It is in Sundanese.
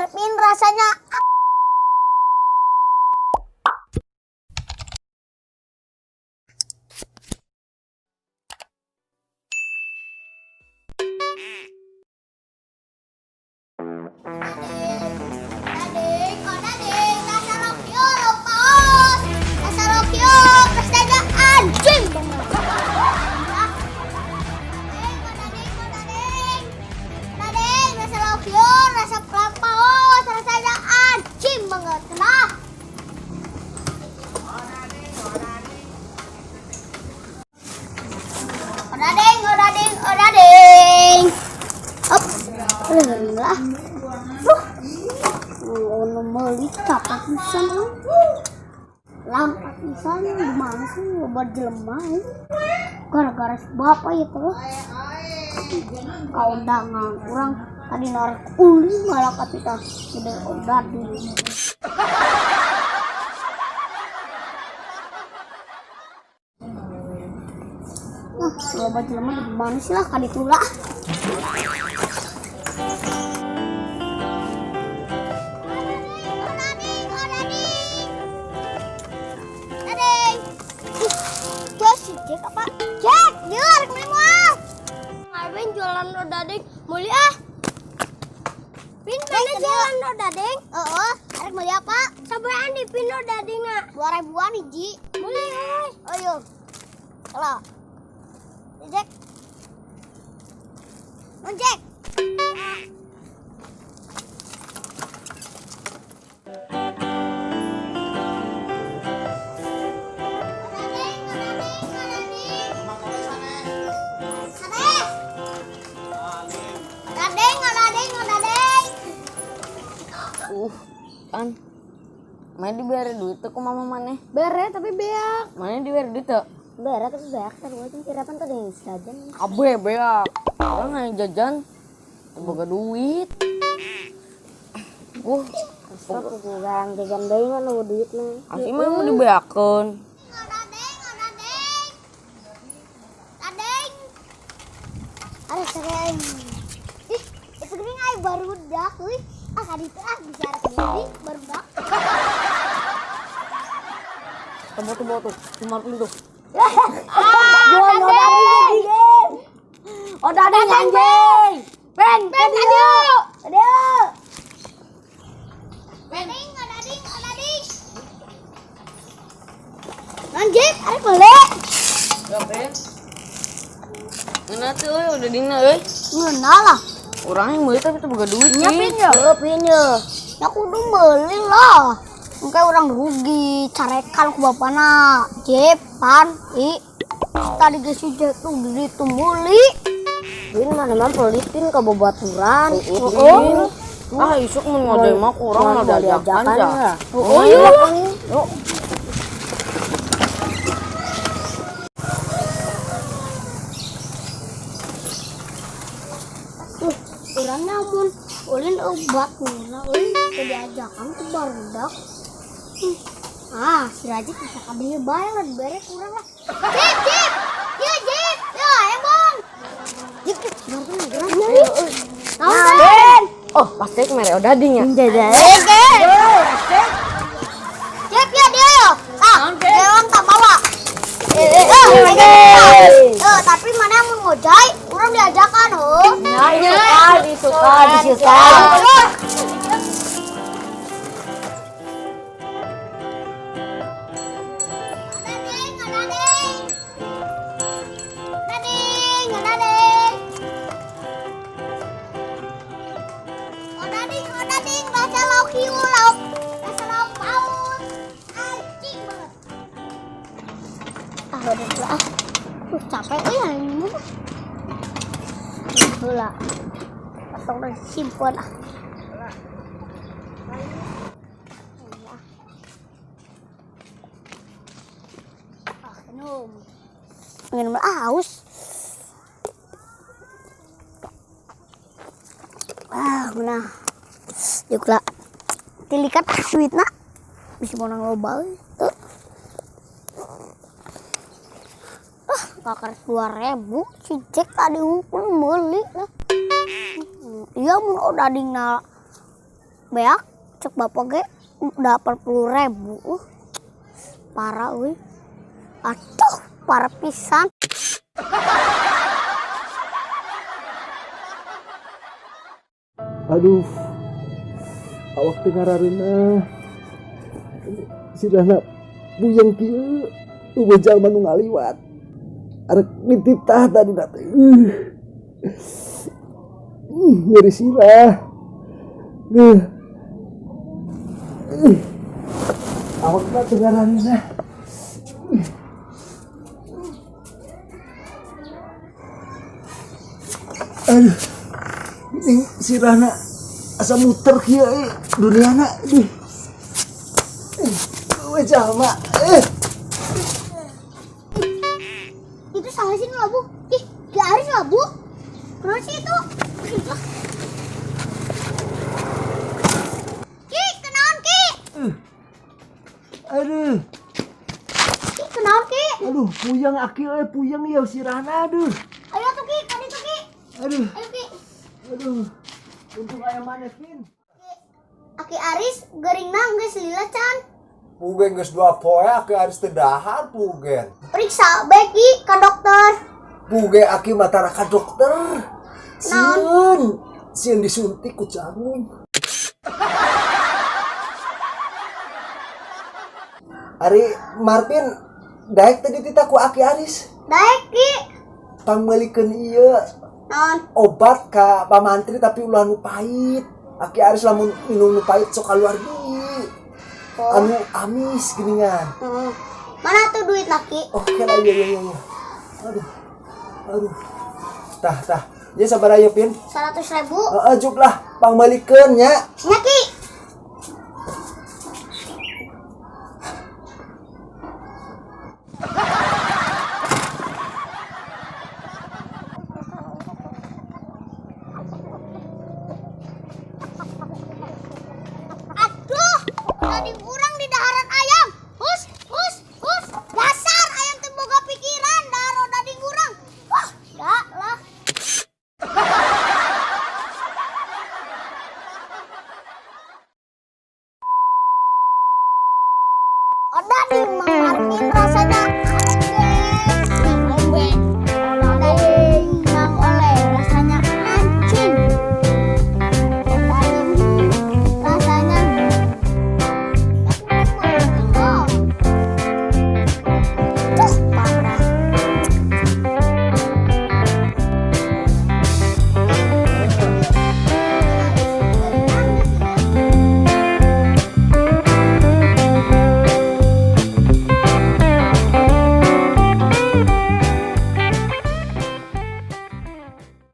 Marpin rasanya. Odading, odading, rasa lokio, lauk paus. Rasa lokio, rasanya anjing banget. Odading, odading, odading. Odading, rasa lokio, rasa lauk paus, rasanya anjing banget. Nah. Odading, odading, odading. Up. Lah. Ono meuli capek pisan euy. Lampat pisan gimana sih loba jelema euy. Gara-gara si bapak ya terus. Kaundangan urang tadi narik uli malah kata gede odading. Nah, loba jelema di mana sih lah kaditu lah. Odading, odading. Odading. Ih, si Jack apa? Jack, dia rek meuli moal. Arvin jualan odading, meuli ah. Pin mana jualan odading? Heeh, arek meuli apa? Sabaraan di pin odadingna. 2000-an hiji. Meuli euy. Oh iya. Kalau. Jack. Non Jack. Odading, odading, odading. Sate. Odading, odading, odading. Kan. Mana dibere duit tuh ku mama maneh? Bere tapi beak. Mana dibere duit tuh? Bere tapi beak sarua jeung tirapan teh deui jajan. Kabeh beak. Orang nggak jajan, teu boga duit. Sok kudu garang jajan deui ngan eueuh duit mah. Asli mah mau dibeakeun. Odading, odading. Odading. Aduh, sering. Ih, itu geuning ai barudak euy. Ah, kaditu ah bisa arek meuli barudak. Tebok tuh, tuh, si Marvin tuh. Jual odading. Odading anjing. Ben, ben aduh. Aduh. Odading, odading, odading. Lanjut, arek meuli. Gak Ben. Ngeunah tuh euy odadingna euy. Ngeunah lah. Urang yang meuli tapi teu boga duit. Nya pin ya, pin ya. Ya kudu meuli lah. Engke urang rugi, carekan ku bapana. Jepan, i. Tadi geus si Jack tuh beli tuh meuli. Pin mana mah pelitin ka babaturan. Heeh. Ah, isuk mun ngojek mah kurang mah diajakan ya. Oh iya. Yuk. Tuh, urang namun ulin obat murah euy, teu diajakan ku barudak. Ah, si Rajik bisa ka dieu bae lah dibere kurang lah. Jip, jip. Ya, jip. Ya, emang. Jip, jip, si Marvin geura. Naon, Ben? Oh, pasti mere odading ya. Jip ya dia yo. Ah, dewan tak bawa. Tapi mana yang mau ngojai, urang diajakan heuh. Ya, isukan, disuka. Odading, odading. Odading, odading. Odading, odading, rasa lauk hiu, lauk, rasa lauk paus. Anjing banget. Ah, udah lah. Ah. Capek euy anjing. Heula. Potong deh, simpen ah. Ah, minum. Minum ah, haus. Ah, nah. Yuk lah. Tilikat duitna. Bisa menang loba euy. Tuh. Ah, kakar 2000 si Jack tadi unggul meuli lah. Iya mun odadingna Beak cek bapak ge 80.000. Parah euy. Aduh, parah pisan. Aduh. Awak teh ngarareunah. Sirahna puyeng kieu, eueuh jalma nu ngaliwat. Arek dititah tadi teh. Nyeri sirah. Awak mah teu ngarareunah. Aduh. Ini sirahna asa muter kieu euy duniana. Aduh. Eueuh jalma. Itu salah sih labu. Ih, Ki Aris labu. Kenapa sih itu? Ki, kenaon Ki? Aduh. Ki, kenaon Ki? Aduh, puyeng aki euy, puyeng ieu sirahna aduh. Ayo tuh Ki, kadi tuh Ki. Aduh. Ayo Ki. Aduh. Untung aya maneh, Vin. Aki Aris geuringna geus lila can. Pugen geus 2 poe aki Aris teu dahar pugen. Periksa bae Ki ka dokter. Puge aki mah tara ka dokter. Sieun, sieun disuntik ku jarum. Ari Marvin daek teh dititah ku aki Aris. Daek Ki. Pangmeulikeun ieu Naon? Obat ka pamantri tapi ulah nu pahit. Aki Aris lamun minum nu pahit sok kaluar deui. Oh. Anu amis geuningan. Mana tuh duit laki? Oke lah, iya. Aduh. Aduh. Tah, tah. Ya sabar ayo, Pin. 100.000. Heeh, juk lah, pangmeulikeun nya. Nya Ki. Aduh, tadi urang.